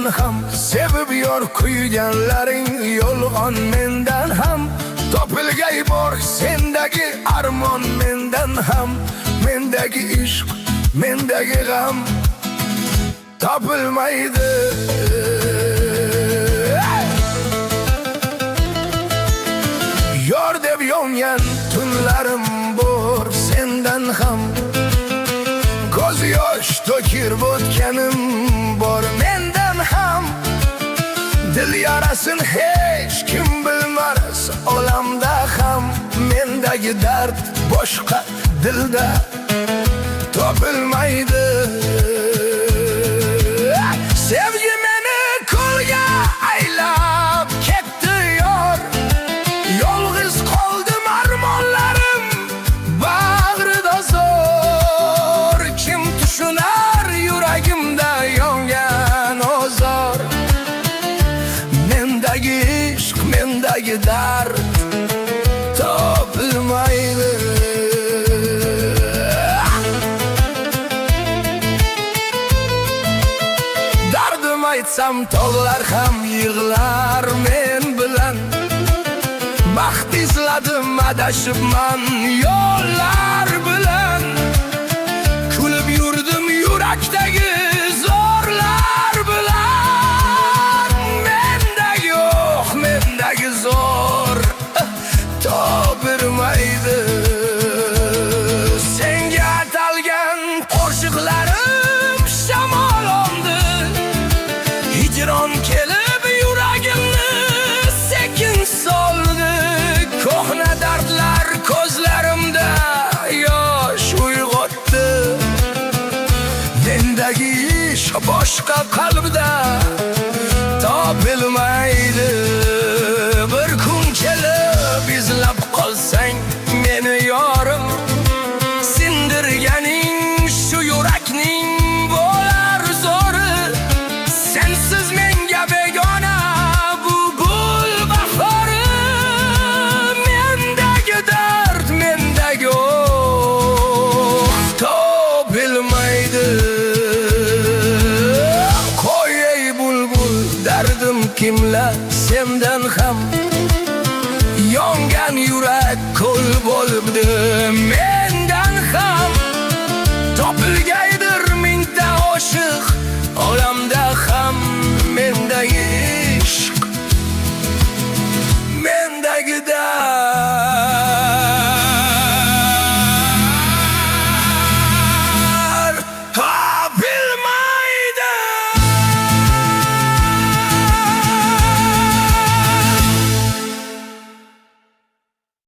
Ham sevib yor kuyganlaring yolg'on mendan ham. Topilgay bor sendagi armon mendan ham. Mendagi ishq, mendagi g'am topilmaydi. Yor deb yongan tunlarim bor sendan ham. Ko'z yosh to'kir o'tganim bor mendan ham. Dil yarasin hech kim bilmas olamda ham. Mendagi dard boshqa dilda topilmaydi. Sevgi meni kulga aylab ketdi yor. Yolg'iz qoldim, armonlarim bag'rida zo'r. Kim tushunar yuragimda yongan ozor? Mendagi ishq, mendagi dard topilmaydi. Dardim aytsam, tog'lar ham yig'lar men bilan. Baxt izladim, adashibman yo'llar bilan. Kulib yurdim yurakdagi zo'rlar bilan. Mendagi yo'q, mendagi zo'r topilmaydi. Senga atalgan qo'shiqlarim shamol oldi. Hijron kelib yuragimni sekin soldi. Ko'hna dardlar ko'zlarimda yosh uyg'otdi. Mendagi ishq boshqa qalbda topilmaydi. Bir kun kelib izlab qolsang meni, yorim, sindirganing shu yurakning bo'lar zo'ri. Sensiz menga begona bu gul bahori. Mendagi dard, mendagi oh topilmaydi. Qo'y, ey bulbul, dardim kimla sendan ham. Yongan yurak kul bo'libdi. Men